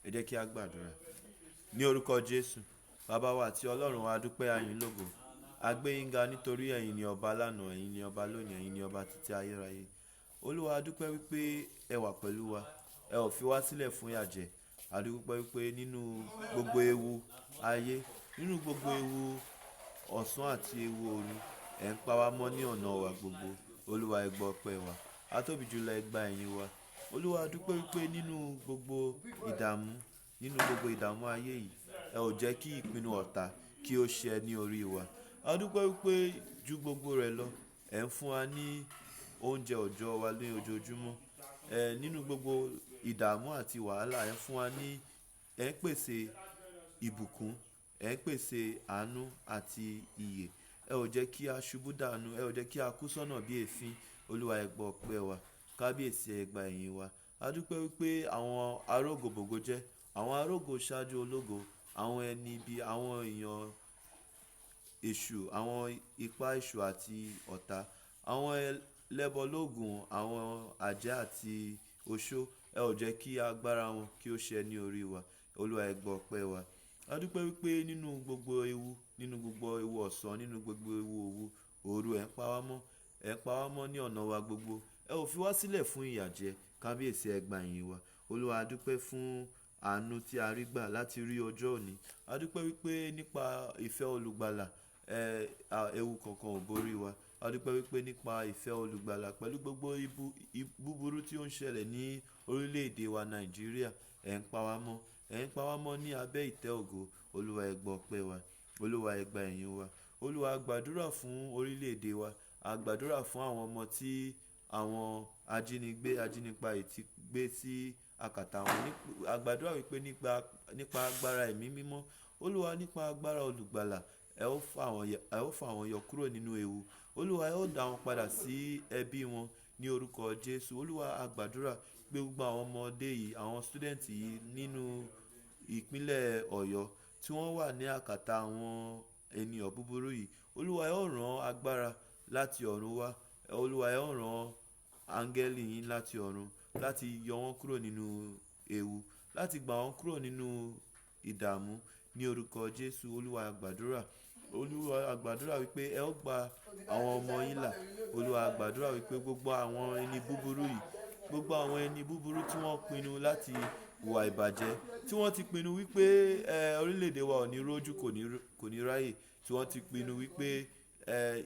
Ẹ jẹ́ kí a gbàdúrà. Ní orúkọ Jésù, Baba wa àti Ọlọ́run wa, a dúpẹ́, a yìn lógo. A gbé yín ga nítorí ẹ̀yin ni ọba lánàá, ẹ̀yin ni ọba lónìí, ẹ̀yin ni ọba títí ayérayé. Olúwa, a dúpẹ́ wípé ẹ wà pẹ̀lú wa. Ẹ ò fi wá sílẹ̀ fún ìyà jẹ. A dúpẹ́ wípé nínú gbogbo ewu ayé, nínú gbogbo ewu ọ̀sán àti ewu òru, ẹ̀ ń pa wá mọ́ ní ọ̀nà wa gbogbo. Olúwa, ẹ gbọ́ ọpẹ́ wa. A tóbi jùlọ, ẹ gba ẹ̀yìn wa. Olúwa, a dúpẹ́ wípé nínú gbogbo ìdààmú, nínú gbogbo ìdààmú ayé yìí, ẹ ò jẹ́ kí ìpinnu ọ̀tá kí ó ṣẹ ní orí wa. A dúpẹ́ wípé ju gbogbo rẹ̀ lọ, ẹ̀ ń fún wa ní oúnjẹ òjọ́ wa ní ojoojúmọ́. Ẹ nínú gbogbo ìdààmú àti wàhálà, ẹ̀ ń fún wa ní, ẹ̀ ń pèsè ìbùkún, ẹ̀ ń pèsè àánú àti ìyè. Ẹ ò jẹ́ kí a ṣubú dànù, ẹ ò jẹ́ kí a kú sọ́nà bí èéfín. Olúwa, ẹ gbọ́ ọpẹ́ wa. Kábíyèsí, ẹ gba ẹ̀yìn wa. A dúpẹ́ wípé àwọn arógòbògo jẹ́, àwọn arógo ṣáájú ológo, àwọn ẹni ibi, àwọn èèyàn èṣù, àwọn ipá èṣù àti ọ̀tá, àwọn ẹlẹ́bọlóògùn, àwọn àjẹ́ àti oṣó. Ẹ ò jẹ́ kí agbára wọn kí ó ṣẹ ní orí wa. Olúwa, ẹ gbọ́ ọpẹ́ wa. A dúpẹ́ wípé nínú gbogbo ewu, nínú gbogbo ewu ọ̀sán, nínú gbogbo ewu òru, òru ẹ̀ ń pa wá mọ́, ẹ̀ ń pa wá mọ́ ní ọ̀nà wa gbogbo. Ẹ ò fi wá sílẹ̀ fún ìyà jẹ. Kábíyèsí, ẹ gba ìyìn wa. Olúwa, a dúpẹ́ fún àánú tí a rí gbà láti rí ọjọ́ òní. A dúpẹ́ wípé nípa ìfẹ́ olùgbàlà, ẹ, ewu kankan ò borí wa. A dúpẹ́ wípé nípa ìfẹ́ olùgbàlà pẹ̀lú gbogbo búburú tí ó ń ṣẹlẹ̀ ní orílẹ̀ èdè wa Nàìjíríà, ẹ̀ ń pa wá mọ́, ẹ̀ ń pa wá mọ́ ní abẹ́ ìtẹ́ ògo. Olúwa, ẹ gbọ́ ọpẹ́ wa. Olúwa, ẹ gba ẹ̀yìn wa. Olúwa, a gbàdúrà fún orílẹ̀ èdè wa. A gbàdúrà fún àwọn ọmọ tí àwọn ajínigbé, ajínipa yìí ti gbé sí àkàtà wọn. A gbàdúrà wípé nípa agbára ẹ̀mí mímọ́, Olúwa, nípa agbára olùgbàlà, ẹ ó fà wọ́n, ẹ ó fà wọ́n yọ kúrò nínú ewu. Olúwa, ẹ ó dá wọn padà sí ẹbí wọn ní orúkọ Jésù. Olúwa, a gbàdúrà pé gbogbo àwọn ọmọdé yìí, àwọn student yìí nínú ìpínlẹ̀ Ọ̀yọ́ tí wọ́n wà ní àkàtà àwọn ènìyàn búburú yìí, Olúwa, ẹ ó rán agbára láti ọ̀run wá. Olúwa, ẹ ó rán áńgẹ́lì yín láti ọ̀run láti yọ wọ́n kúrò nínú ewu, láti gbà wọ́n kúrò nínú ìdààmú ní orúkọ Jésù. Olúwa, a gbàdúrà. Olúwa, a gbàdúrà wípé ẹ ó gba àwọn ọmọ yín là. Olúwa, a gbàdúrà wípé gbogbo àwọn ẹni búburú yìí, gbogbo àwọn ẹni búburú tí wọ́n pinnu láti hùwà ìbàjẹ́, tí wọ́n ti pinnu wípé ẹ, orílẹ̀ èdè wa ò ní rójú, kò ní ráyè, tí wọ́n ti pinnu wípé ẹ,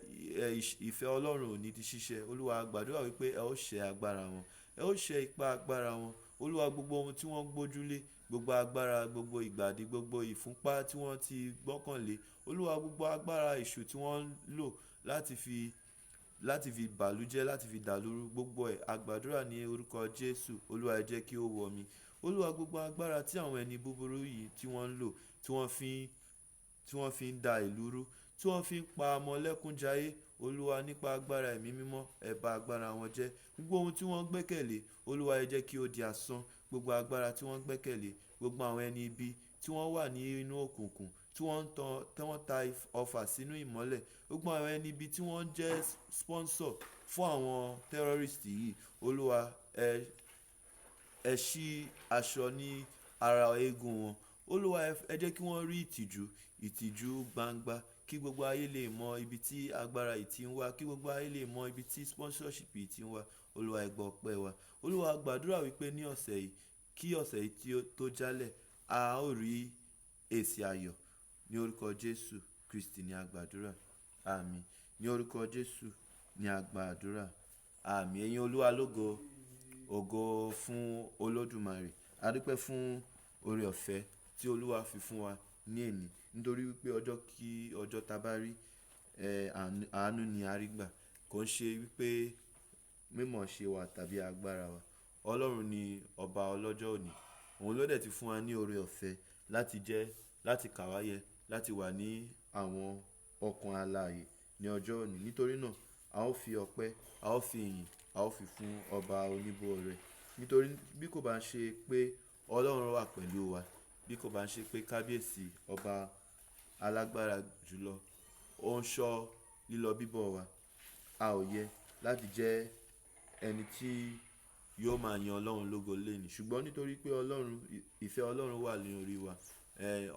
ìfẹ́ Ọlọ́run ò ní di ṣíṣẹ. Olúwa, a gbàdúrà wípé ẹ ó ṣe agbára wọn, ẹ ó ṣe ipá agbára wọn. Olúwa, gbogbo ohun tí wọ́n gbójúlé, gbogbo agbára, gbogbo ìgbàdí, gbogbo ìfúnpá tí wọ́n ti gbọ́kànlé, Olúwa, gbogbo agbára èṣù tí wọ́n ń lò láti fi bàlújẹ́, láti fi dàlúrú, gbogbo ẹ̀, a gbàdúrà ní orúkọ Jésù. Olúwa, ẹ jẹ́ kí ó wọ mi. Olúwa, gbogbo agbára tí àwọn ẹni búburú yìí tí wọ́n ń lò, tí wọ́n fi ń da ìlú rú, tí wọ́n fi ń pa ọmọ lẹ́kún jayé, Olúwa, nípa agbára ẹ̀mí mímọ́, ẹ bà agbára wọn jẹ́. Gbogbo ohun tí wọ́n gbẹ́kẹ̀lé, Olúwa, ẹ jẹ́ kí ó di asán. Gbogbo agbára tí wọ́n gbẹ́kẹ̀lé, gbogbo àwọn ẹni ibi tí wọ́n wà ní inú òkùnkùn, tí wọ́n ń tan, tí wọ́n ta ọfà sínú ìmọ́lẹ̀, gbogbo àwọn ẹni ibi tí wọ́n jẹ́ sponsor fún àwọn terrorist yìí, Olúwa, ẹ ṣí aṣọ ní ara eégún wọn. Olúwa, ẹ jẹ́ kí wọ́n rí ìtìjú, ìtìjú gbangba, kí gbogbo ayé lè mọ ibi tí agbára yìí ti ń wá, kí gbogbo ayé lè mọ ibi tí sponsorship yìí ti ń wá. Olúwa, ẹ gbọ́ ọpẹ́ wa. Olúwa, a gbàdúrà wípé ní ọ̀sẹ̀ yìí, kí ọ̀sẹ̀ yìí tí ó tó jálẹ̀, a ó rí èsì ayọ̀ ní orúkọ Jésù Kristi ní a gbàdúrà. Àmín. Ní orúkọ Jésù ní a gbàdúrà. Àmín. Ẹ̀yin Olúwa lógo, ògo fún Olódùmarè. A dúpẹ́ fún oore ọ̀fẹ́ tí Olúwa fi fún wa ní èní. Nítorí wípé ọjọ́ kí ọjọ́ ta bá rí, ẹ, àánú ni a rí gbà. Kò ń ṣe wípé mímọ̀ ṣe wa tàbí agbára wa. Ọlọ́run ni ọba ọlọ́jọ́ òní. Òun ló dẹ̀ ti fún wa ní oore ọ̀fẹ́ láti jẹ́, láti kà wá yẹ, láti wà ní àwọn ọkàn alààyè ní ọjọ́ òní. Nítorí náà, a ó fi ọpẹ́, a ó fi ìyìn, a ó fi fún ọba oníbú ọrẹ. Nítorí bí kò bá ń ṣe pé Ọlọ́run wà pẹ̀lú wa, bí kò bá ń ṣe pé kábíyèsí ọba alágbára jùlọ ó ń ṣọ́ lílọ bíbọ̀ wa, a ò yẹ láti jẹ́ ẹni tí yóò máa yan Ọlọ́run lógo léèní. Ṣùgbọ́n nítorí pé Ọlọ́run, ìfẹ́ Ọlọ́run wà ní orí wa,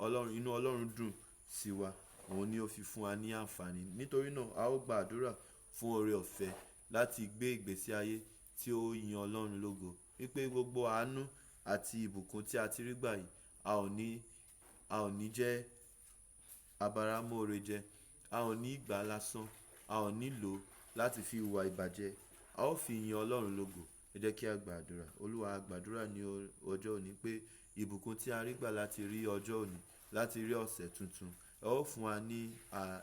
Ọlọ́run, inú Ọlọ́run dùn sí wa, òun ni ó fi fún wa ní àǹfààní. Nítorí náà a ó gba àdúrà fún oore ọ̀fẹ́ láti gbé ìgbésí ayé tí ó yin Ọlọ́run lógo. Wípé gbogbo àánú àti ìbùkún tí a ti rí gbà yìí, a ò ní jẹ́ abáramóore jẹ, a ò ní gbà lásán, a ò ní lò láti fi hùwà ìbàjẹ́, a ó fi yin Ọlọ́run lógo. Ẹ jẹ́ kí a gba àdúrà. Olúwa, a gbàdúrà ní ọjọ́ òní pé ìbùkún tí a rí gbà láti rí ọjọ́ òní, láti rí ọ̀sẹ̀ tuntun, ẹ ó fún wa ní,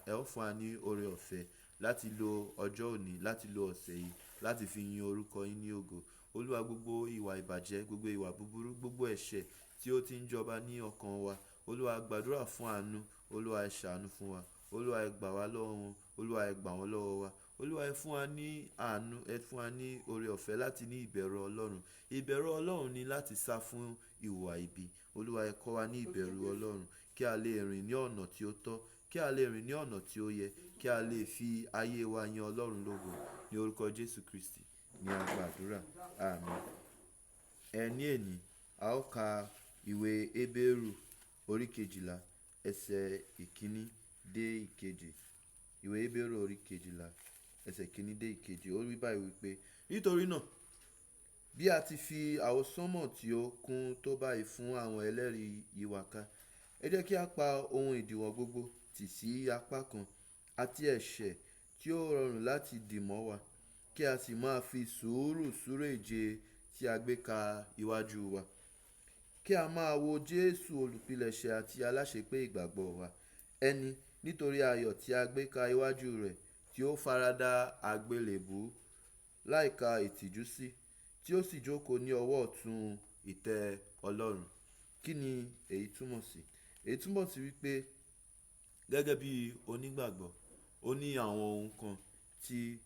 ẹ ó fún wa ní oore ọ̀fẹ́ láti lo ọjọ́ òní, láti lo ọ̀sẹ̀ yìí, láti fi yin orúkọ yín ní ògo. Olúwa, gbogbo ìwà ìbàjẹ́, gbogbo ìwà búburú, gbogbo ẹ̀ṣẹ̀ tí ó ti ń jọba ní ọkàn wa, Olúwa, gbàdúrà fún àánú. Olúwa, ẹ ṣàánú fún wa. Olúwa, ẹ gbà wá lọ́wọ́ wọn. Olúwa, ẹ gbà wọ́n lọ́wọ́ wa. Olúwa, ẹ fún wa ní àánú, ẹ fún wa ní oore ọ̀fẹ́ láti ní ìbẹ̀rù Ọlọ́run. Ìbẹ̀rù Ọlọ́run ni láti sá fún ìwà ibi. Olúwa, ẹ kọ́ wa ní ìbẹ̀rù Ọlọ́run kí a lè rìn ní ọ̀nà tí ó tọ́, kí a lè rìn ní ọ̀nà tí ó yẹ, kí a lè fi ayé wa yin Ọlọ́run lógo. Ní orúkọ Jésù Kristi ni a gbàdúrà. Àmín. Ẹ ní èní, a ó ka ìwé Hébérù orí kejìlá, ẹsẹ̀ ìkíní dé ìkejì. Ìwé Hébérù orí kejìlá, ẹsẹ̀ ìkíní dé ìkejì. Ó wí báyìí wípé, nítorí náà, bí a ti fi àwọsánmọ̀ tí ó kún tó báyìí fún àwọn ẹlẹ́rìí yìí wa ká, ẹ jẹ́ kí a pa ohun ìdíwọ́ gbogbo tì sí apá kan àti ẹ̀ṣẹ̀ tí ó rọrùn láti dì mọ́ wa, kí a sì máa fi sùúrù súré ìje tí a gbé ka iwájú wa. Kí a máa wo Jésù olùpilẹ̀ṣẹ̀ àti aláṣepé ìgbàgbọ́ wa, ẹni nítorí ayọ̀ tí a gbé ka iwájú rẹ̀ tí ó farada àgbélébùú láìka ìtìjú sí, tí ó sì jókòó ní ọwọ́ ọ̀tún ìtẹ́ Ọlọ́run. Kí ni èyí túmọ̀ sí? Èyí túmọ̀ sí wípé gẹ́gẹ́ bí onígbàgbọ́, ó ní àwọn ohun kan tí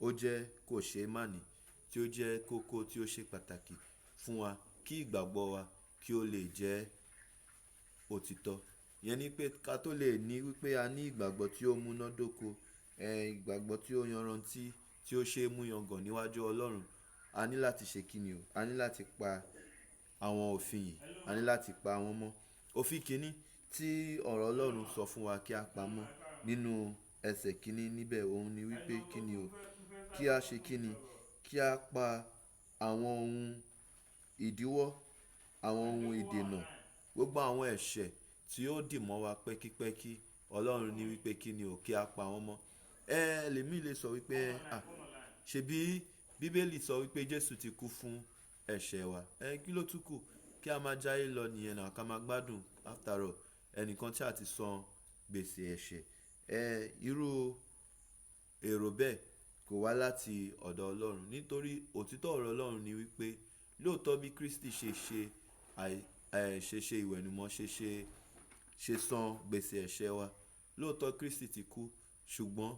ó jẹ́ kò ṣe mánì, tí ó jẹ́ kókó tí ó ṣe pàtàkì fún wa kí ìgbàgbọ́ wa kí ó lè jẹ́ òtítọ́. Ìyẹn ni pé ká tó lè ní wípé a ní ìgbàgbọ́ tí ó múnádóko, ìgbàgbọ́ tí ó yanrantí, tí ó ṣe é mú yangàn níwájú Ọlọ́run, a ní láti ṣe kíni o? A ní láti pa àwọn òfin yìí, a ní láti pa wọ́n mọ́. Òfin kìíní tí ọ̀rọ̀ Ọlọ́run sọ fún wa kí a pa mọ́ nínú ẹsẹ̀ kìíní níbẹ̀, òun ni wípé kíni o? Kí a ṣe kíni? Kí a pa àwọn ohun ìdíwọ́, àwọn ohun ìdènà, gbogbo àwọn ẹ̀ṣẹ̀ tí ó dì mọ́ wa pẹ́kípẹ́kí. Ọlọ́run ní wípé kíni o? Kí a pa wọ́n mọ́. Ẹlòmíì lè sọ wípé, ṣe bí Bíbélì sọ wípé Jésù ti kú fún ẹ̀ṣẹ̀ wa. Kí ló tún kù? Kí a máa jáye lọ nìyẹn náà, ká máa gbádùn. After all, ẹnìkan tí a ti san gbèsè ẹ̀ṣẹ̀. Irú èrò bẹ́ẹ̀ kò wá láti ọ̀dọ̀ Ọlọ́run. Nítorí òtítọ́ ọ̀rọ̀ Ọlọ́run ni wípé lóòótọ́ bí Kristi ṣe ṣe ṣe ṣe ìwẹ̀nùmọ́, ṣe san gbèsè ẹ̀ṣẹ̀ wa. Lóòótọ́ Kristi ti kú, ṣùgbọ́n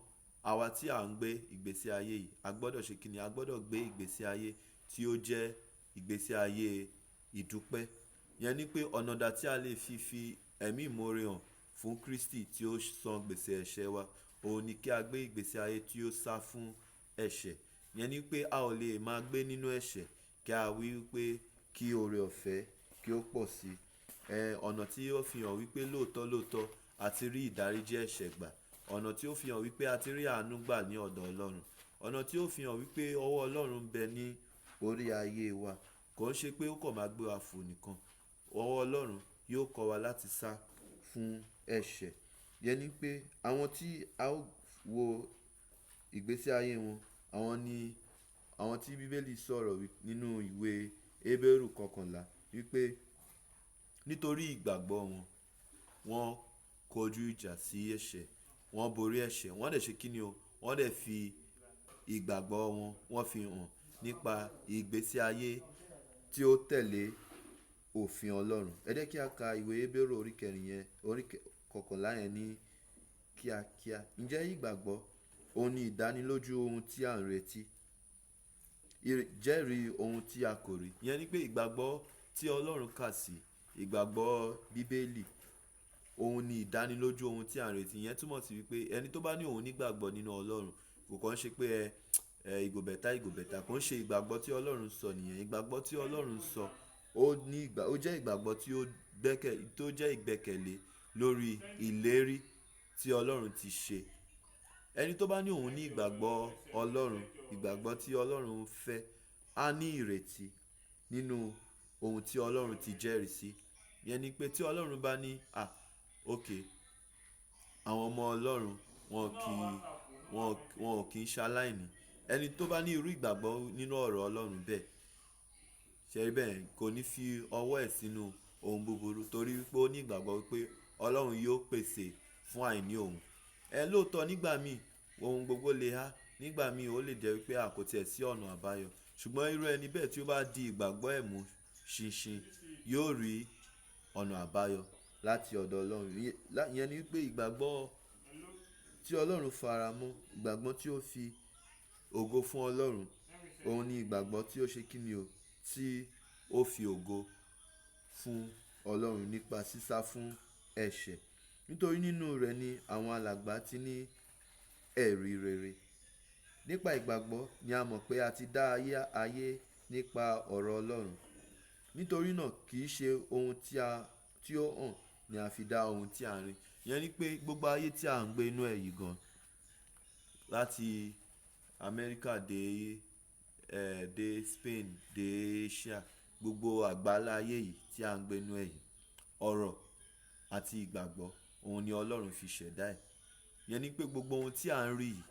àwa tí à ń gbé ìgbésí ayé yìí, a gbọdọ̀ ṣe kíni? A gbọdọ̀ gbé ìgbésí ayé tí ó jẹ́ ìgbésí ayé ìdúpẹ́. Ìyẹn ni pé ọ̀nà dà tí a lè fi ẹ̀mí ìmoore hàn fún Kristi tí ó san gbèsè ẹ̀ṣẹ̀ wa, òun ni kí a gbé ìgbésí ayé tí ó sá fún ẹ̀ṣẹ̀. Ìyẹn ni pé a ò lè máa gbé nínú ẹ̀ṣẹ̀ kí a wí wípé kí oore ọ̀fẹ́ kí ó pọ̀ sí. Ọ̀nà tí ó fi hàn wípé lóòótọ́ lóòótọ́ a ti rí ìdáríjì ẹ̀ṣẹ̀ gbà. Ọ̀nà tí ó fi hàn wípé a ti rí àánú gbà ní ọ̀dọ̀ Ọlọ́run. Ọ̀nà tí ó fi hàn wípé ọwọ́ Ọlọ́run ń bẹ ní orí ayé wa. Kò ń ṣe pé ó kàn máa gbé wa fò nìkan. Ọwọ́ Ọlọ́run yóò kọ́ wa láti sá fún ẹ̀ṣẹ̀. Ìyẹn ni pé àwọn tí a ó wo ìgbésí ayé wọn, àwọn ni àwọn tí Bíbélì sọ̀rọ̀ nínú ìwé Hébérù kọkànlá wípé nítorí ìgbàgbọ́ wọn, wọ́n kọjú ìjà sí ẹ̀ṣẹ̀, wọ́n borí ẹ̀ṣẹ̀, wọ́n dẹ̀ ṣe kíni o? Wọ́n dẹ̀ fi ìgbàgbọ́ wọn, wọ́n fi hàn nípa ìgbésí ayé tí ó tẹ̀lé òfin Ọlọ́run. Ẹ jẹ́ kí a ka ìwé Hébérù orí kẹrin yẹn, orí kọkànlá yẹn ní kíákíá. Ǹjẹ́ ìgbàgbọ́ òun ni ìdánilójú ohun tí à ń retí, ìjẹ́rìí ohun tí a kò rí. Ìyẹn ni pé ìgbàgbọ́ tí Ọlọ́run kà sí, ìgbàgbọ́ Bíbélì, òun ni ìdánilójú ohun tí à ń retí. Ìyẹn túmọ̀ sí wípé ẹni tó bá ní òun ní ìgbàgbọ́ nínú Ọlọ́run, kò kàn ṣe pé E go better, e go better. Kò ń ṣe ìgbàgbọ́ tí Ọlọ́run sọ nìyẹn. Ìgbàgbọ́ tí Ọlọ́run sọ, ó ní ìgbà, ó jẹ́ ìgbàgbọ́ tí ó gbẹ́kẹ̀, tó jẹ́ ìgbẹ́kẹ̀lé lórí ìlérí tí Ọlọ́run ti ṣe. Ẹni tó bá ní òun ní ìgbàgbọ́ Ọlọ́run, ìgbàgbọ́ tí Ọlọ́run fẹ́, á ní ìrètí nínú ohun tí Ọlọ́run ti jẹ́rìí sí. Ìyẹn ni pé tí Ọlọ́run bá ní, à, okay, àwọn ọmọ Ọlọ́run wọn kì í, wọn ò kí ń ṣaláìní. Ẹni tó bá ní irú ìgbàgbọ́ nínú ọ̀rọ̀ Ọlọ́run bẹ́ẹ̀, ṣé rí bẹ́ẹ̀, kò ní fi ọwọ́ ẹ̀ sínú ohun búburú torí wípé ó ní ìgbàgbọ́ wípé Ọlọ́run yóò pèsè fún àìní òun. Ẹ lóòótọ́ nígbà mí ohun gbogbo lè há, nígbà mí ó lè jẹ́ wípé a kò tiẹ̀ sí ọ̀nà àbáyọ. Ṣùgbọ́n irú ẹni bẹ́ẹ̀ tí ó bá di ìgbàgbọ́ ẹ̀ mú ṣinṣin yóò rí ọ̀nà àbáyọ láti ọ̀dọ̀ Ọlọ́run. Ìyẹn ni wípé ìgbàgbọ́ tí Ọlọ́run faramọ́, ìgbàgbọ́ tí ó fi ògo fún Ọlọ́run, òun ni ìgbàgbọ́ tí ó ṣe kíni o, tí ó fi ògo fún Ọlọ́run nípa sísá fún ẹ̀ṣẹ̀. Nítorí nínú rẹ̀ ni àwọn alàgbà ti ní ẹ̀rí rere. Nípa ìgbàgbọ́ ni a mọ̀ pé a ti dá ayé, ayé nípa ọ̀rọ̀ Ọlọ́run. Nítorí náà kì í ṣe ohun tí a, tí ó hàn ni a fi dá ohun tí a ń rí. Ìyẹn ni pé gbogbo ayé tí à ń gbé inú ẹ̀ yìí gan, láti Amẹ́ríkà dé, dé Spain, dé Asia, gbogbo àgbáláyé yìí tí à ń gbé inú ẹ̀ yìí, ọ̀rọ̀ àti ìgbàgbọ́, òun ni Ọlọ́run fi ṣẹ̀dá ẹ̀. Ìyẹn ni pé gbogbo ohun tí à ń rí yìí,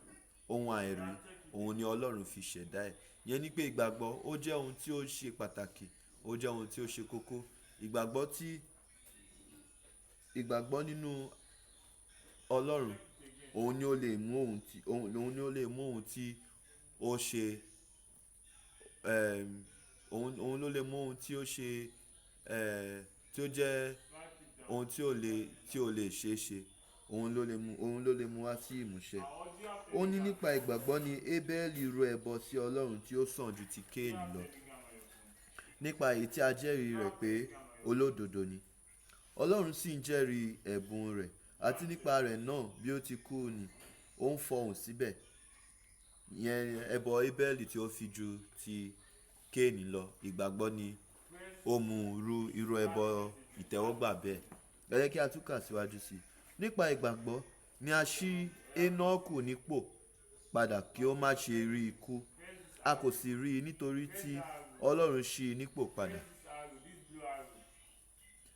ohun àìrí, òun ni Ọlọ́run fi ṣẹ̀dá ẹ̀. Ìyẹn ni pé ìgbàgbọ́ ó jẹ́ ohun tí ó ṣe pàtàkì, ó jẹ́ ohun tí ó ṣe kókó. Ìgbàgbọ́ tí, ìgbàgbọ́ nínú Ọlọ́run, òun ni ó lè mú ohun tí, òun ni ó lè mú ohun tí ó ṣe, òun ló lè mú ohun tí ó ṣe, tí ó jẹ́ ohun tí ó lè, tí ó lè ṣe é ṣe, òun ló lè mú, òun ló lè mú wá sí ìmúṣẹ. Ó ní nípa ìgbàgbọ́ ni Abeli rú ẹbọ sí Ọlọ́run tí ó sàn ju ti Kaini lọ. Nípa èyí tí a jẹ́rìí rẹ̀ pé olódodo ni. Ọlọ́run sì ń jẹ́rìí ẹ̀bùn rẹ̀, àti nípa rẹ̀ náà bí ó ti kú ni ó ń fọhùn síbẹ̀. Ìyẹn ẹbọ Abeli tí ó fi ju ti Kaini lọ. Ìgbàgbọ́ ni ó mú rú irú ẹbọ ìtẹ́wọ́gbà bẹ́ẹ̀. Ẹ jẹ́ kí a tún kà síwájú sí i. Nípa ìgbàgbọ́ ni a ṣí Enoku nípò padà kí ó má ṣe rí ikú. A kò sì rí i nítorí tí Ọlọ́run ṣí i nípò padà.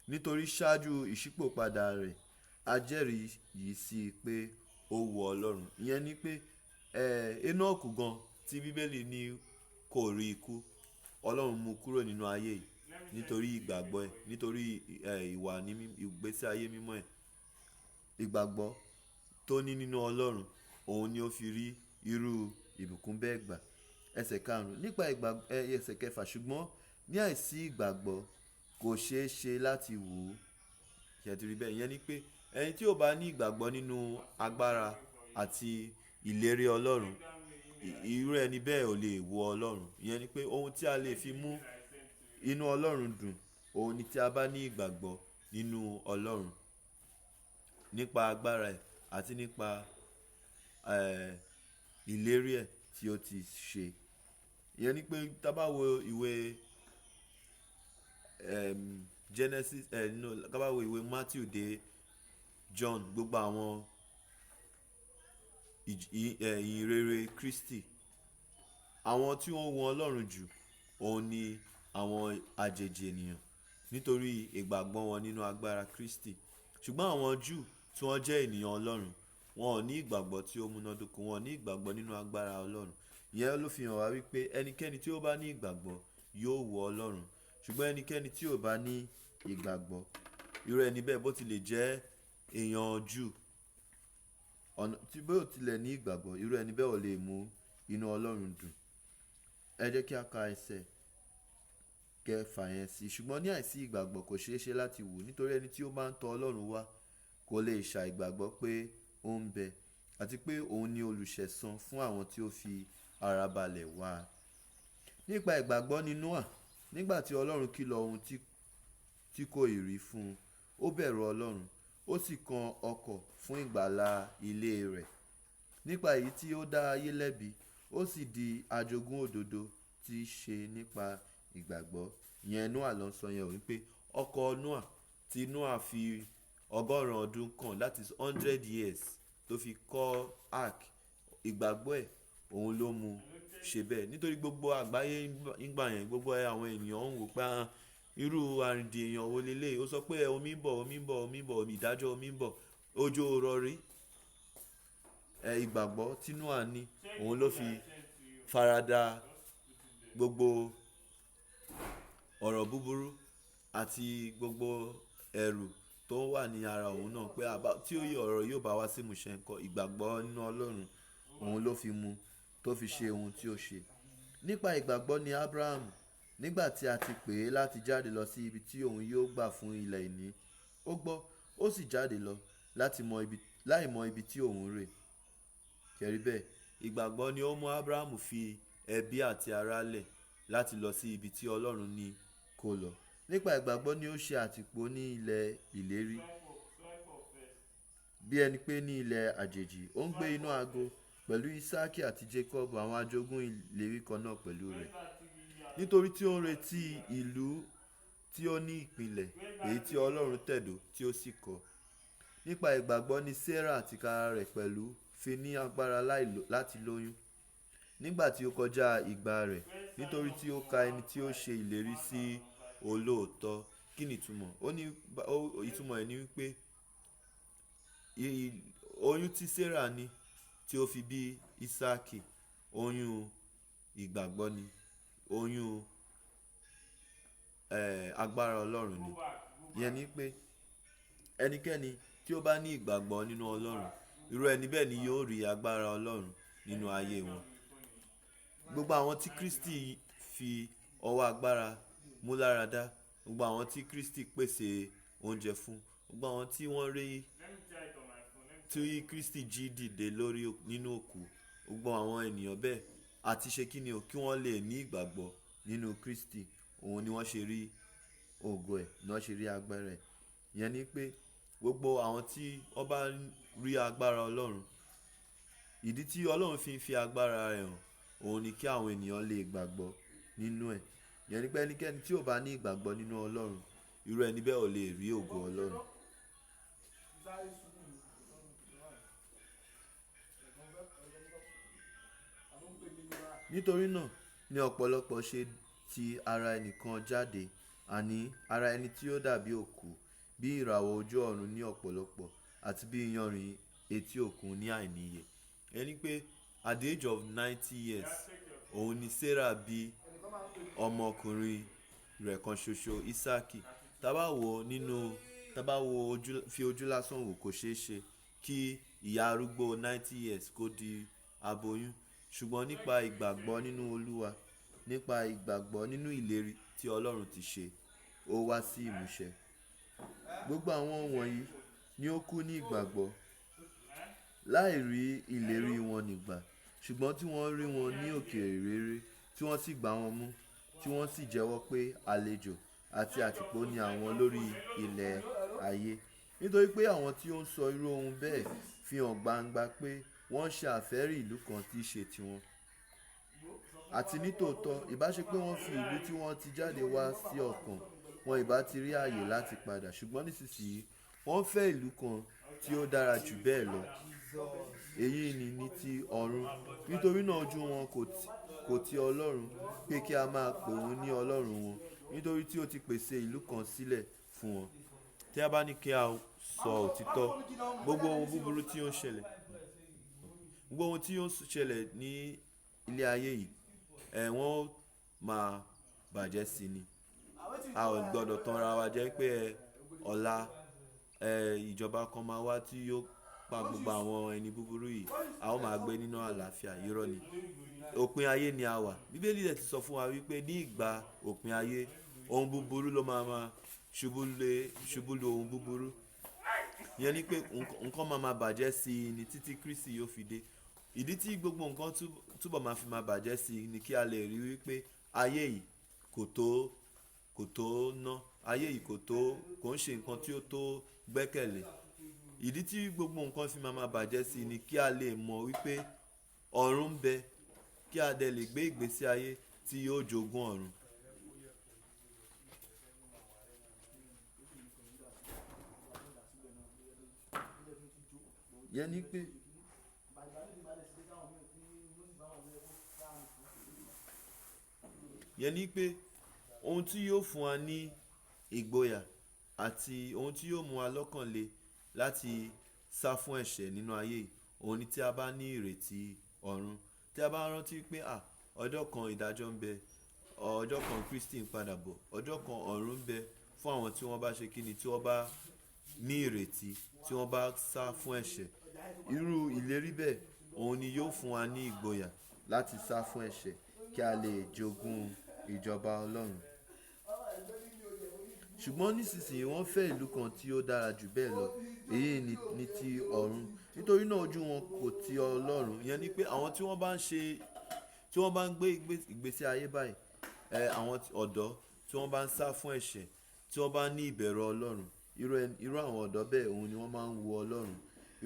Nítorí ṣáájú ìṣípò padà rẹ̀, a jẹ́rìí yìí sí pé ó wu Ọlọ́run. Ìyẹn ni pé, Enoku gan tí Bíbélì ní kò rí ikú, Ọlọ́run mú kúrò nínú ayé yìí nítorí ìgbàgbọ́ ẹ̀, nítorí, ìwà ní ìgbésí ayé mímọ́ ẹ̀. Ìgbàgbọ́ tó ní nínú Ọlọ́run, òun ni ó fi rí irú ìbùkún bẹ́ẹ̀ gbà. Ẹsẹ̀ karùn-ún, nípa ìgbà, ẹsẹ̀ kẹfà, ṣùgbọ́n ní àìsí ìgbàgbọ́ kò ṣe é ṣe láti wù ú. Ṣé ẹ ti rí bẹ́ẹ̀? Ìyẹn ni pé ẹni tí ò bá ní ìgbàgbọ́ nínú agbára àti ìlérí Ọlọ́run, irú ẹni bẹ́ẹ̀ ò lè wo Ọlọ́run. Ìyẹn ni pé ohun tí a lè fi mú inú Ọlọ́run dùn, òun ni tí a bá ní ìgbàgbọ́ nínú Ọlọ́run nípa agbára ẹ̀ àti nípa, ìlérí ẹ̀ tí ó ti ṣe. Ìyẹn ni pé tí a bá wo ìwé, Genesis, no, tí a bá wo ìwé Matthew dé John, gbogbo àwọn ìyìnrere Kristi, àwọn tí wọ́n wu Ọlọ́run jù, òun ni àwọn àjèjì ènìyàn nítorí ìgbàgbọ́ wọn nínú agbára Kristi. Ṣùgbọ́n àwọn Júù tí wọ́n jẹ́ ènìyàn Ọlọ́run, wọn ò ní ìgbàgbọ́ tí ó múnádóko, wọn ò ní ìgbàgbọ́ nínú agbára Ọlọ́run. Ìyẹn ló fi hàn wá wípé ẹnikẹ́ni tí ó bá ní ìgbàgbọ́ yóò wo Ọlọ́run. Ṣùgbọ́n ẹnikẹ́ni tí ò bá ní ìgbàgbọ́, irú ẹni bẹ́ẹ̀ bó ti lè jẹ́ èèyàn Júù, ọ̀nà tí bó tilẹ̀ ní ìgbàgbọ́, irú ẹni bẹ́ẹ̀ ò lè mú inú Ọlọ́run dùn. Ẹ jẹ́ kí a ka ẹsẹ̀ kẹfà yẹn sí. Ṣùgbọ́n ní àìsí ìgbàgbọ́ kò ṣe é ṣe láti wù ú, nítorí ẹni tí ó bá ń tọ Ọlọ́run wá kò lè ṣàì gbàgbọ́ pé ó ń bẹ, àti pé òun ni olùṣẹ̀san fún àwọn tí ó fi ara balẹ̀ wá. Nípa ìgbàgbọ́ ni Noah, nígbà tí Ọlọ́run kìlọ̀ ohun tí kò ì rí fún un, ó bẹ̀rù Ọlọ́run, ó sì kan ọkọ̀ fún ìgbàlà ilé rẹ̀. Nípa èyí tí ó dá ayé lẹ́bi, Ó sì di ajogún òdodo tí í ṣe nípa ìgbàgbọ́. Ìyẹn Noah ló ń sọ yẹn wípé ọkọ̀ Noah tí Noah fi 100 ọdún kan, that is 100 years tó fi kọ́ ark, ìgbàgbọ́ ẹ̀ òun ló mú ṣe bẹ́ẹ̀. Nítorí gbogbo àgbáyé nígbà yẹn, gbogbo àwọn ènìyàn ń wò pé, "Ah, irú arìndìn èèyàn wo leleyii?" Ó sọ pé omi ń bọ̀, omi ń bọ̀, omi ń bọ̀, ìdájọ́ omi ń bọ̀, òjò ò rọ̀ rí. Ìgbàgbọ́ tí Noah ní, òun ló fi farada gbogbo ọ̀rọ̀ búburú àti gbogbo ẹ̀rù tó wà ní ara òun náà pé tí ọ̀rọ̀ yóò bá wá sí ìmúṣẹ ńkọ́. Ìgbàgbọ́ nínú Ọlọ́run òun ló fi mú tó fi ṣe ohun tí ó ṣe. Nípa ìgbàgbọ́ ni Abraham, nígbà tí a ti pè é láti jáde lọ sí ibi tí òun yóò gbà fún ilẹ̀ ìní, ó gbọ́, ó sì jáde lọ láti mọ ibi, láì mọ ibi tí òun ń rè. Kẹrí bẹ́ẹ̀, ìgbàgbọ́ ni ó mú Abraham fi ẹbí àti ará lẹ̀ láti lọ sí ibi tí Ọlọ́run ní kó lọ. Nípa ìgbàgbọ́ ni ó ṣe àtìpó ní ilẹ̀ ìlérí, bí ẹni pé ní ilẹ̀ àjèjì. Ó ń gbé inú ago pẹ̀lú Isaaki àti Jacob, àwọn ajogún ìlérí kan náà pẹ̀lú rẹ̀. Nítorí tí ó ń retí ìlú tí ó ní ìpìlẹ̀, èyí tí Ọlọ́run tẹ̀dó tí ó sì kọ́. Nípa ìgbàgbọ́ ni Sarah tìkára rẹ̀ pẹ̀lú fi ní agbára láti lóyún, nígbà tí ó kọjá ìgbà rẹ̀, nítorí tí ó ka ẹni tí ó ṣe ìlérí sí olóòótọ́. Kí ni ìtumọ̀? Ó ní, ìtumọ̀ ẹ̀ ni wípé oyún tí Sarah ní tí ó fi bí Isaaki, oyún ìgbàgbọ́ ni, oyún, agbára Ọlọ́run ni. Ìyẹn ni pé ẹnikẹ́ni tí ó bá ní ìgbàgbọ́ nínú Ọlọ́run, irú ẹni bẹ́ẹ̀ ni yóò rí agbára Ọlọ́run nínú ayé wọn. Gbogbo àwọn tí Kristi fi ọwọ́ agbára mú láradá, gbogbo àwọn tí Kristi pèsè oúnjẹ fún, gbogbo àwọn tí wọ́n rí tí Kristi jí dìde lórí nínú òkú, gbogbo àwọn ènìyàn bẹ́ẹ̀ àti ṣe kí ni o, kí wọ́n lè ní ìgbàgbọ́ nínú Kristi, òun ni wọ́n ṣe rí ògo ẹ̀, ni wọ́n ṣe rí agbára ẹ̀. Ìyẹn ni pé gbogbo àwọn tí wọ́n bá rí agbára Ọlọ́run, ìdí tí Ọlọ́run fi ń fi agbára rẹ̀ hàn, òun ni kí àwọn ènìyàn lè gbàgbọ́ nínú ẹ̀. Ìyẹn ni pé ẹnikẹ́ni tí ò bá ní ìgbàgbọ́ nínú Ọlọ́run, irú ẹni bẹ́ẹ̀ ò lè rí ògo Ọlọ́run. Nítorí náà ni ọ̀pọ̀lọpọ̀ ṣe ti ara ẹnìkan jáde, àní ara ẹni tí ó dàbí òkú, bí ìràwọ̀ ojú ọ̀run ní ọ̀pọ̀lọpọ̀ àti bí iyanrìn etí òkun ní àìníye. Ìyẹn ni pé at the age of 90 years, òun ni Sarah bí ọmọkùnrin rẹ̀ kan ṣoṣo, Isaaki. Tá bá wò nínú, tá bá wo ojú, fi ojú lásán wò, kò ṣe é ṣe kí ìyá arúgbó 90 years kó di aboyún. Ṣùgbọ́n nípa ìgbàgbọ́ nínú Olúwa, nípa ìgbàgbọ́ nínú ìlérí tí Ọlọ́run ti ṣe, ó wá sí ìmúṣẹ. Gbogbo àwọn wọ̀nyí ni ó kú ní ìgbàgbọ́, láì rí ìlérí wọn nígbà, ṣùgbọ́n tí wọ́n rí wọn ní òkèèrè rere, tí wọ́n sì gbá wọn mú, tí wọ́n sì jẹ́wọ́ pé àlejò àti àtìpó ni àwọn lórí ilẹ̀ ayé. Nítorí pé àwọn tí ó ń sọ irú ohun bẹ́ẹ̀ fi hàn gbangba pé wọ́n ṣe àfẹ́rí ìlú kan tí í ṣe tiwọn. Àti ní tòótọ́, ìbá ṣe pé wọ́n fi ìlú tí wọ́n ti jáde wá sí ọ̀kan, wọn ìbá ti rí ààyè láti padà. Ṣùgbọ́n nísinsìnyí wọ́n fẹ́ ìlú kan tí ó dára jù bẹ́ẹ̀ lọ. Èyí ni ní ti ọ̀run. Nítorí náà ojú wọn kò ti Ọlọ́run pé kí a máa pè wọ́n ní Ọlọ́run wọn, nítorí tí ó ti pèsè ìlú kan sílẹ̀ fún wọn. Tí a bá ní kí a sọ òtítọ́, gbogbo ohun búburú tí ó ń ṣẹlẹ̀, gbogbo ohun tí ó ń ṣẹlẹ̀ ní ilé ayé yìí, wọ́n máa bàjẹ́ sí ni. A ò gbọdọ̀ tan ara wa jẹ́ pé ọ̀la, ìjọba kan máa wá tí yóò pa gbogbo àwọn ẹni búburú yìí, a ó máa gbé nínú àlàáfíà. Irọ́ ni. Òpin ayé ni a wà. Bíbélì rẹ̀ ti sọ fún wa wípé ní ìgbà òpin ayé, ohun búburú ló máa ma ṣubú lé, ṣubú lu ohun búburú. Ìyẹn ni pé nǹkan máa ma bàjẹ́ sí i ní títí Kristi yóò fi dé. Ìdí tí gbogbo nǹkan túbọ̀ máa fi máa bàjẹ́ sí i ni kí a lè rí wípé ayé yìí kò tó, kò tó ná, ayé yìí kò tó, kò ń ṣe nǹkan tí ó tó gbẹ́kẹ̀lé. Ìdí tí gbogbo nǹkan fi máa ma bàjẹ́ sí i ni kí a lè mọ̀ wípé ọ̀run ń bẹ. kí a dẹ̀ lè gbé ìgbésí ayé tí yóò jogún ọ̀run. Ìyẹn ni pé ìyẹn ni pé ohun tí yóò fún wa ní ìgboyà àti ohun tí yóò mú wa lọ́kàn le láti sá fún ẹ̀ṣẹ̀ nínú ayé yìí, òun ni tí a bá ní ìrètí ọ̀run. Tí a bá rántí pé à, ọjọ́ kan ìdájọ́ ń bẹ, ọjọ́ kan Kristi ń padà bọ̀, ọjọ́ kan ọ̀run ń bẹ fún àwọn tí wọ́n bá ṣe kíni, tí wọ́n bá ní ìrètí, tí wọ́n bá sá fún ẹ̀ṣẹ̀. Irú ìlérí bẹ́ẹ̀, òun ni yóò fún wa ní ìgboyà láti sá fún ẹ̀ṣẹ̀ kí a lè jogún ìjọba Ọlọ́run. Ṣùgbọ́n nísinsìnyí wọ́n fẹ́ ìlú kan tí ó dára jù bẹ́ẹ̀ lọ, èyí ni ti ọ̀run. Nítorí náà ojú wọn kò ti Ọlọ́run. Ìyẹn ni pé àwọn tí wọ́n bá ń ṣe, tí wọ́n bá ń gbé ìgbésí ayé báyìí, àwọn ọ̀dọ́ tí wọ́n bá ń sá fún ẹ̀ṣẹ̀, tí wọ́n bá ní ìbẹ̀rù Ọlọ́run, irú àwọn ọ̀dọ́ bẹ́ẹ̀ òun ni wọ́n máa ń wo Ọlọ́run.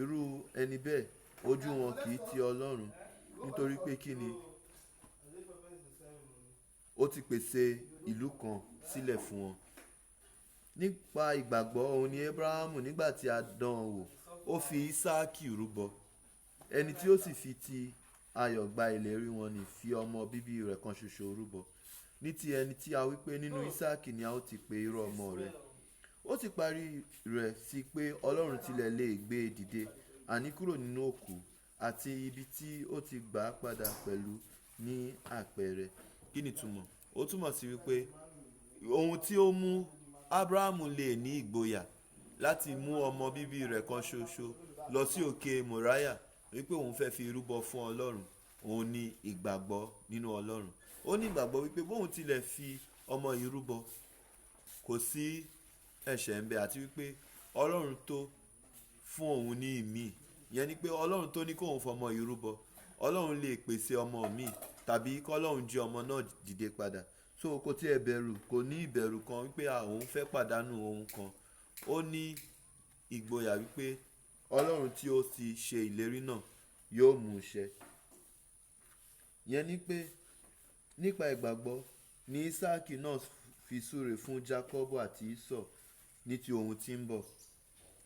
Irú ẹni bẹ́ẹ̀ ojú wọn kì í ti Ọlọ́run. Nítorí pé kí ni? Ó ti pèsè ìlú kan sílẹ̀ fún wọn. Nípa ìgbàgbọ́ òun ni Abrahamu nígbà tí a dán an wò, ó fi Isaaki rúbọ. Ẹni tí ó sì fi ti ayọ̀ gba ìlérí wọn ni fi ọmọ bíbí rẹ̀ kan ṣoṣo rúbọ. Ní ti ẹni tí a wí pé nínú Isaaki ni a ó ti pe irú ọmọ rẹ̀. Ó sì parí rẹ̀ sí pé Ọlọ́run tilẹ̀ lè gbé e dìde, àní kúrò nínú òkú àti ibi tí ó ti gbà padà pẹ̀lú ní àpẹẹrẹ. Kí ni ìtumọ̀? Ó túmọ̀ sí wípé ohun tí ó mú Abrahamu lè ní ìgboyà láti mú ọmọ bíbí rẹ̀ kan ṣoṣo lọ sí òkè Moriah wípé òun fẹ́ fi rúbọ fún Ọlọ́run, òun ní ìgbàgbọ́ nínú Ọlọ́run. Ó ní ìgbàgbọ́ wípé bóun tilẹ̀ fi ọmọ yìí rúbọ, kò sí ẹ̀ṣẹ̀ ń bẹ àti wípé Ọlọ́run tó fún òun ní ìmí. Ìyẹn ni pé Ọlọ́run tó ní kó òun fọmọ yìí rúbọ, Ọlọ́run lè pèsè ọmọ mi tàbí kí Ọlọ́run jí ọmọ náà dìde padà. So kò tí ẹ bẹ̀rù, kò ní ìbẹ̀rù kan wípé à òun fẹ́ pàdánù ohun kan. Ó ní ìgboyà wípé Ọlọ́run tí ó ti ṣe ìlérí náà yóò mú ṣẹ. Ìyẹn ni pé nípa ìgbàgbọ́ ni Isaaki náà fi súre fún Jakọbu àti Esau ní ti ohun tí ń bọ̀.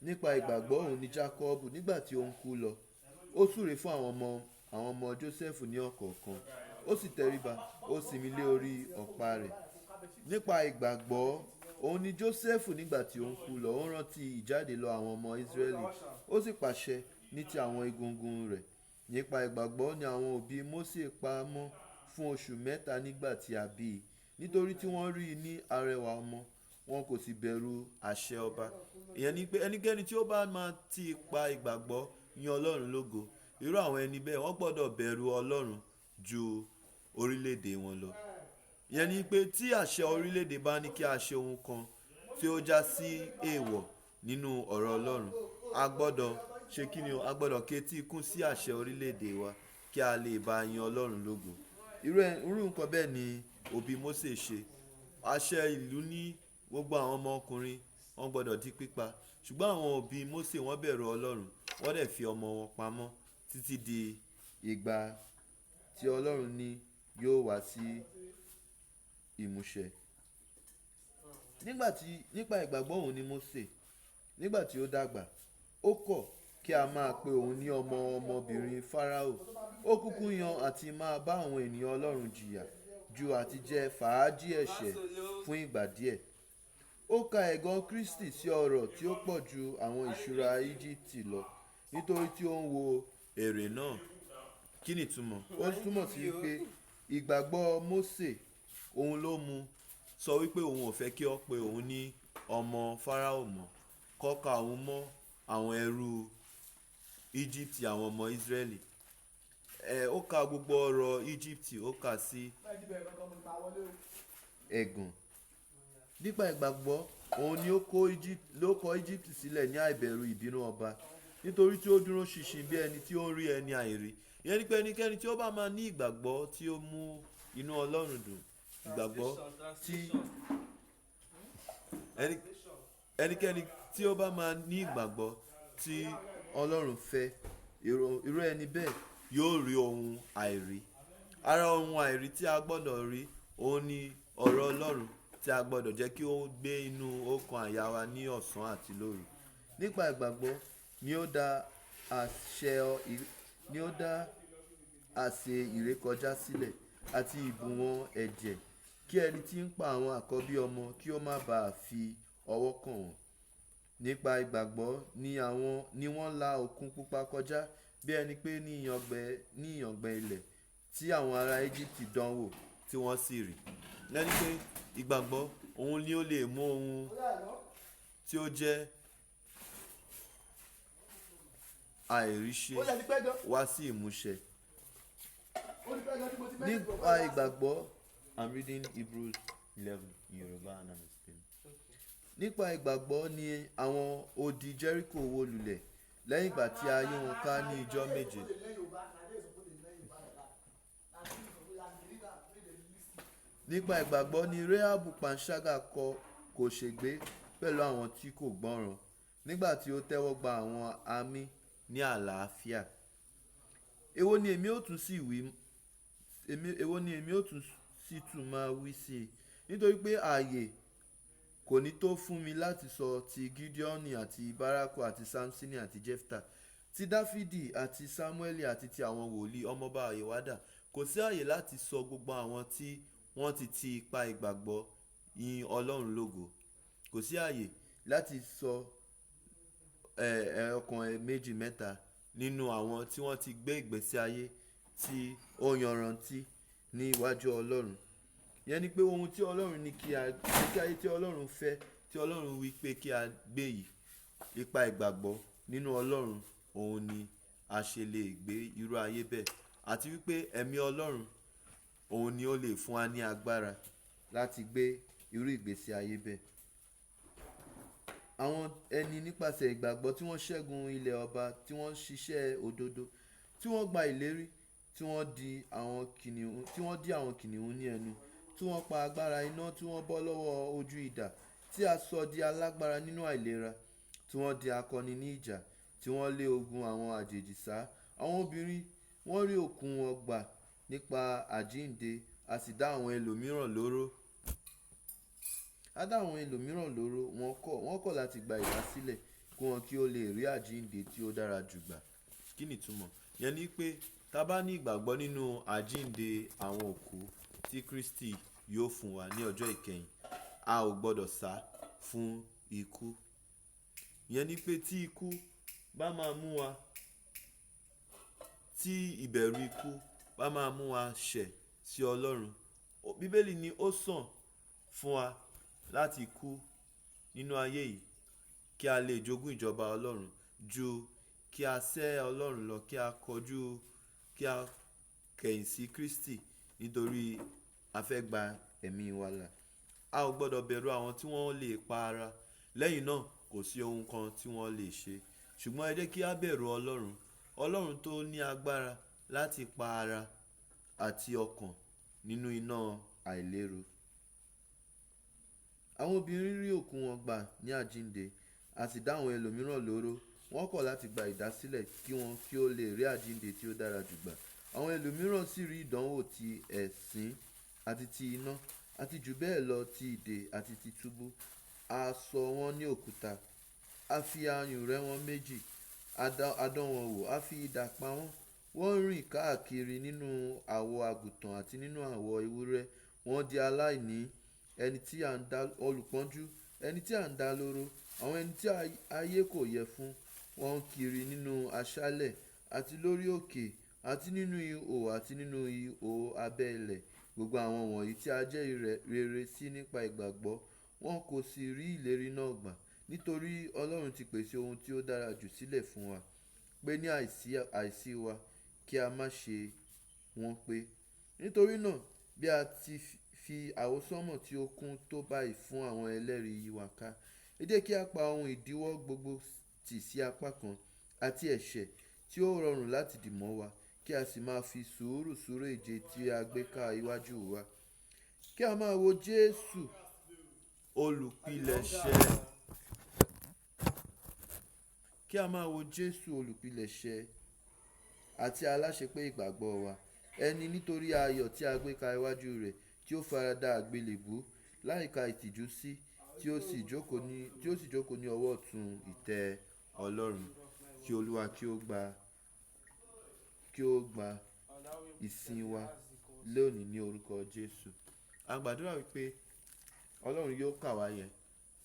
Nípa ìgbàgbọ́ òun ni Jakọbu nígbà tí ó ń kú lọ, ó súre fún àwọn ọmọ Jósẹ́fù ní ọ̀kọ̀ọ̀kan. Ó sì tẹríba, ó sinmi lé orí ọ̀pá rẹ̀. Nípa ìgbàgbọ́ òun ni Jósẹ́fù nígbà tí ó ń kú lọ, ó rántí ìjáde lọ àwọn ọmọ Israẹli, ó sì pàṣẹ ní ti àwọn egungun rẹ̀. Nípa ìgbàgbọ́ ni àwọn òbí Mósè pa á mọ́ fún oṣù mẹ́ta nígbà tí a bí i. Nítorí tí wọ́n rí i ní arẹwà ọmọ, wọn kò sì bẹ̀rù àṣẹ ọba. Ìyẹn ni pé ẹnikẹ́ni tí ó bá máa ti pa ìgbàgbọ́ yin Ọlọ́run lógo, irú àwọn ẹni bẹ́ẹ̀ wọ́n gbọdọ̀ bẹ̀rù Ọlọ́run ju orílẹ̀-èdè wọn lọ. Ìyẹn ni pé tí àṣẹ orílẹ̀-èdè bá ní kí a ṣe ohun kan tí ó já sí èèwọ̀ nínú ọ̀rọ̀ Ọlọ́run, a gbọdọ̀ ṣe kí ni o? A gbọdọ̀ ketí ikún sí àṣẹ orílẹ̀-èdè wa kí a lè bá yin Ọlọ́run lógo. Irú nǹkan bẹ́ẹ̀ ni òbí Mósè ṣe. Àṣẹ ìlú ní gbogbo àwọn ọmọkùnrin wọ́n gbọdọ̀ di pípa. Ṣùgbọ́n àwọn òbí Mósè wọ́n bẹ̀rù Ọlọ́run, wọ́n dẹ̀ fi ọmọ wọn pamọ́ títí di ìgbà tí Ọlọ́run ní yóò wá sí ìmúṣẹ. Nípa ìgbàgbọ́ òun ni Mósè nígbà tí ó dàgbà, ó kọ̀ kí a máa pe òun ní ọmọ ọmọbìnrin Fáráò. Ó kúkú yan àti máa bá àwọn ènìyàn Ọlọ́run jìyà ju àti jẹ fàájì ẹ̀ṣẹ̀ fún ìgbà díẹ̀. Ó ka ẹ̀gàn Kristi sí ọrọ̀ tí ó pọ̀ ju àwọn ìṣúra Íjíbítì lọ nítorí tí ó ń wo èrè náà. Kí ni ìtumọ̀? Ó túmọ̀ sí wípé ìgbàgbọ́ Mósè òun ló mú sọ wípé òun ò fẹ́ kí ó pe òun ní ọmọ Fáráò mọ́, kó ka òun mọ́ àwọn ẹrú Íjíbítì, àwọn ọmọ Israẹli. Ó ka gbogbo ọrọ̀ Íjíbítì, ó kà sí ẹ̀gàn. Nípa ìgbàgbọ́ òun ni ó kó Íjíbítì sílẹ̀ ní àìbẹ̀rù ìbínú ọba, nítorí tí ó dúró ṣinṣin bí ẹni tí ó ń rí ẹni àìrí. Ìyẹn ni pé ẹnikẹ́ni tí ó bá máa ní ìgbàgbọ́ tí ó mú inú Ọlọ́run dùn, ìgbàgbọ́ tí ẹnikẹ́ni tí ó bá máa ní ìgbàgbọ́ tí Ọlọ́run fẹ́, irú ẹni bẹ́ẹ̀ yóò rí ohun àìrí. Ara ohun àìrí tí a gbọdọ̀ rí, òun ni ọ̀rọ̀ Ọlọ́run tí a gbọdọ̀ jẹ́ kí ó gbé inú ọkàn àyà wa ní ọ̀sán àti lóru. Nípa ìgbàgbọ́ ni ó dá àṣẹ, ni ó dá àṣẹ ìrékọjá sílẹ̀ àti ìbùwọ̀n ẹ̀jẹ̀ kí ẹni tí ń pa àwọn àkọ́bí ọmọ kí ó má ba à fi ọwọ́ kàn wọ́n. Nípa ìgbàgbọ́ ni àwọn, ni wọ́n la òkun pupa kọjá bí ẹni pé ní ìyàngbẹ, ní ìyàngbẹ ilẹ̀ tí àwọn ará Egypt dánwò tí wọ́n sì rì. Lẹ́ní pé ìgbàgbọ́ òun ni ó lè mú ohun tí ó jẹ́ àìríṣẹ́ wá sí ìmúṣẹ. Nípa ìgbàgbọ́, I'm reading Hebrews 11 in Yoruba and I'm explaining. Nípa ìgbàgbọ́ ni àwọn odi Jericho wó lulẹ̀ lẹ́yìn ìgbà tí a yí wọn ká ní ìjọ méje. Nípa ìgbàgbọ́ ni Rahabu panṣágà kọ, kò ṣègbé pẹ̀lú àwọn tí kò gbọ́ràn nígbà tí ó tẹ́wọ́gbà àwọn àmì ní àlàáfíà. Èwo ni èmi ó tún sì wí, èmi, èwo ni èmi ó tún sì tún máa wí sí i? Nítorí pé ààyè kò ní tó fún mi láti sọ ti Gideoni àti Baraku àti Samsoni àti Jefta, ti Dafidi àti Samueli àti ti àwọn wòlíì ọmọọba Àyèwádà. Kò sí ààyè láti sọ gbogbo àwọn tí wọ́n ti ti ipa ìgbàgbọ́ yin Ọlọ́run lógo. Kò sí ààyè láti sọ, ẹ́, ọ̀kan méjì mẹ́ta nínú àwọn tí wọ́n ti gbé ìgbésí ayé tí ó yanrantí ní iwájú Ọlọ́run. Ìyẹn ni pé ohun tí Ọlọ́run ní kí a, kí ayé tí Ọlọ́run fẹ́, tí Ọlọ́run wí pé kí a gbé yìí, ipa ìgbàgbọ́ nínú Ọlọ́run, òun ni a ṣe lè gbé irú ayé bẹ́ẹ̀. Àti wípé ẹ̀mí Ọlọ́run, òun ni ó lè fún wa ní agbára láti gbé irú ìgbésí ayé bẹ́ẹ̀. Àwọn ẹni nípasẹ̀ ìgbàgbọ́ tí wọ́n ṣẹ́gun ilẹ̀ ọba, tí wọ́n ṣiṣẹ́ òdodo, tí wọ́n gba ìlérí, tí wọ́n di àwọn kìnnìún, tí wọ́n dí àwọn kìnnìún ní ẹnu, tí wọ́n pa agbára iná, tí wọ́n bọ́ lọ́wọ́ ojú idà, tí a sọ di alágbára nínú àìlera, tí wọ́n di akọni ní ìjà, tí wọ́n lé ogun àwọn àjèjì sá. Àwọn obìnrin wọ́n rí òkú wọn gbà nípa àjíǹde, a sì dá àwọn ẹlòmíràn lóró. A dá àwọn ẹlòmíràn lóró, wọ́n kọ̀ láti gba ìdásílẹ̀ kí wọn kí ó lè rí àjíǹde tí ó dára jù gbà. Kí ni ìtumọ̀? Ìyẹn ni pé tí a bá ní ìgbàgbọ́ nínú àjíǹde àwọn òkú tí Kristi yóò fún wa ní ọjọ́ ìkẹyìn, a ò gbọdọ̀ sá fún ikú. Ìyẹn ni pé tí ikú bá máa mú wa, tí ìbẹ̀rù ikú bá máa mú wa ṣẹ̀ sí Ọlọ́run, Bíbélì ní ó sàn fún wa láti kú nínú ayé yìí kí a lè jogún ìjọba Ọlọ́run ju kí a sẹ́ Ọlọ́run lọ, kí a kọjú, kí a kẹ̀yìn sí Kristi nítorí a fẹ́ gba ẹ̀mí wa là. A ò gbọdọ̀ bẹ̀rù àwọn tí wọ́n lè pa ara. Lẹ́yìn náà kò sí ohun kan tí wọ́n lè ṣe. Ṣùgbọ́n ẹ jẹ́ kí a bẹ̀rù Ọlọ́run. Ọlọ́run tó ní agbára láti pa ara àti ọkàn nínú iná àìlérò. Àwọn obìnrin rí òkú wọn gbà ní àjíǹde, a sì dá àwọn ẹlòmíràn lóró. Wọ́n kọ̀ láti gba ìdásílẹ̀ kí wọn kí ó lè rí àjíǹde tí ó dára jù gbà. Àwọn ẹlòmíràn sì rí ìdánwò ti ẹ̀sín àti ti iná àti jù bẹ́ẹ̀ lọ ti ìdè àti ti túbú. A sọ wọ́n ní òkúta, a fi ayùn rẹ́ wọn méjì, a dán wọn wò, a fi idà pa wọ́n. Wọ́n rìn káàkiri nínú àwọ̀ àgùntàn àti nínú àwọ̀ ewúrẹ́. Wọ́n di aláìní, ẹni tí à ń dá olùpọ́njú, ẹni tí à ń dá lóró, àwọn ẹni tí ayé kò yẹ fún. Wọ́n ń kiri nínú aṣálẹ̀ àti lórí òkè àti nínú ihò àti nínú ihò abẹ́ ilẹ̀. Gbogbo àwọn wọ̀nyí tí a jẹ́ rere sí nípa ìgbàgbọ́, wọn kò sì rí ìlérí náà gbà. Nítorí Ọlọ́run ti pèsè ohun tí ó dára jù sílẹ̀ fún wa, pé ní àìsí, àìsí wa kí a má ṣe wọ́n pé. Nítorí náà bí a ti fi àwọsánmọ̀ tí ó kún tó báyìí fún àwọn ẹlẹ́rìí yìí wa ká, ẹ jẹ́ kí a pa ohun ìdíwọ́ gbogbo tì sí apá kan àti ẹ̀ṣẹ̀ tí ó rọrùn láti dì mọ́ wa, kí a sì máa fi sùúrù súré ìje tí a gbé ká iwájú wa. Kí a máa wo Jésù olùpilẹ̀ṣẹ̀. Kí a máa wo Jésù olùpilẹ̀ṣẹ̀ àti aláṣepé ìgbàgbọ́ wa. Ẹni nítorí ayọ̀ tí a gbé ka iwájú rẹ̀, tí ó farada àgbélébùú láìka ìtìjú sí, tí ó sì jókòó ní, tí ó sì jókòó ní ọwọ́ ọ̀tún ìtẹ́ Ọlọ́run. Kí Olúwa kí ó gba ìsìn wa lónìí ní orúkọ Jésù. A gbàdúrà wípé Ọlọ́run yóò kà wá yẹ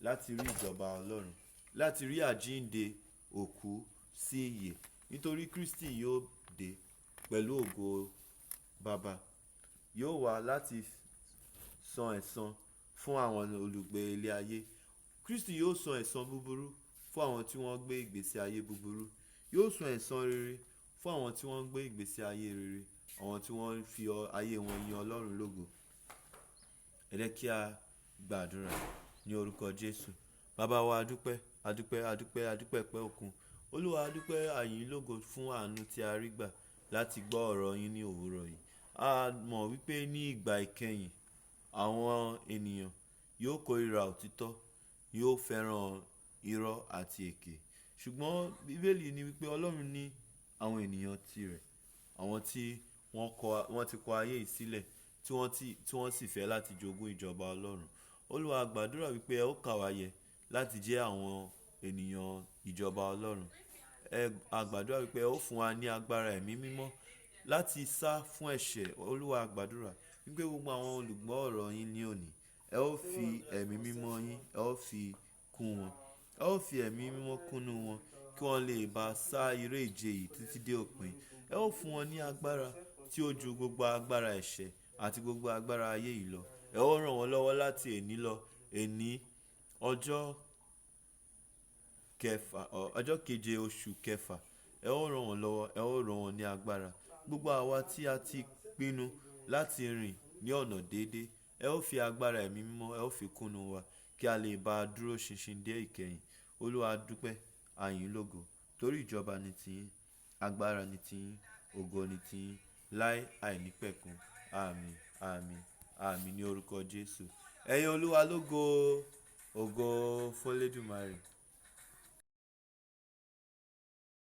láti rí ìjọba Ọlọ́run, láti rí àjíǹde òkú sí ìyè. Nítorí Kristi yóò dé pẹ̀lú ògo Baba. Yóò wá láti san ẹ̀san fún àwọn olùgbé ilé ayé. Kristi yóò san ẹ̀san búburú fún àwọn tí wọ́n gbé ìgbésí ayé búburú. Yóò san ẹ̀san rere fún àwọn tí wọ́n gbé ìgbésí ayé rere, àwọn tí wọ́n fi ayé wọn yin Ọlọ́run lógo. Ẹ jẹ́ kí a gbàdúrà ní orúkọ Jésù. Baba wa, a dúpẹ́, a dúpẹ́, a dúpẹ́, a dúpẹ́ pẹ́ òkun. Olúwa, a dúpẹ́, a yìn lógo fún àánú tí a rí gbà láti gbọ́ ọ̀rọ̀ yín ní òwúrọ̀ yìí. A mọ̀ wípé ní ìgbà ìkẹyìn àwọn ènìyàn yóò kórìíra òtítọ́, yóò fẹ́ràn irọ́ àti èké. Ṣùgbọ́n Bíbélì ní wípé Ọlọ́run ní àwọn ènìyàn tirẹ̀, àwọn tí wọ́n kọ, wọ́n ti kọ ayé yìí sílẹ̀, tí wọ́n sì fẹ́ láti jogún ìjọba Ọlọ́run. Olúwa, a gbàdúrà wípé ẹ ó kà wá yẹ láti jẹ́ àwọn ènìyàn ìjọba Ọlọ́run. A gbàdúrà wípé ẹ ó fún wa ní agbára ẹ̀mí mímọ́ láti sá fún ẹ̀ṣẹ̀. Olúwa, a gbàdúrà wípé gbogbo àwọn olùgbọ́ ọ̀rọ̀ yín ní òní, ẹ ó fi ẹ̀mí mímọ́ yín, ẹ ó fi kún wọn. Ẹ ó fi ẹ̀mí mímọ́ kúnnu wọn kí wọ́n lè bá sá eré ìje yìí títí dé òpin. Ẹ ó fún wọn ní agbára tí ó ju gbogbo agbára ẹ̀ṣẹ̀ àti gbogbo agbára ayé yìí lọ. Ẹ ó ràn wọ́n lọ́wọ́ láti èní lọ, èní ọjọ́ kẹfà, ọjọ́ keje oṣù kẹfà. Ẹ ó ràn wọ́n lọ́wọ́, ẹ ó ràn wọ́n ní agbára. Gbogbo àwa tí a ti pinnu láti rìn ní ọ̀nà déédéé, ẹ ó fi agbára ẹ̀mí mímọ́, ẹ ó fi kúnnu wa kí a lè bá dúró ṣinṣin dé ìkẹyìn. Olúwa, a dúpẹ́, a yìn lógo. Torí ìjọba ni tiyín, agbára ni tiyín, ògo ni tiyín, láé àìnípẹ̀kun. Àmín, àmín, àmín ní orúkọ Jésù. Ẹ̀yin Olúwa lógo, ògo fún Olódùmarè.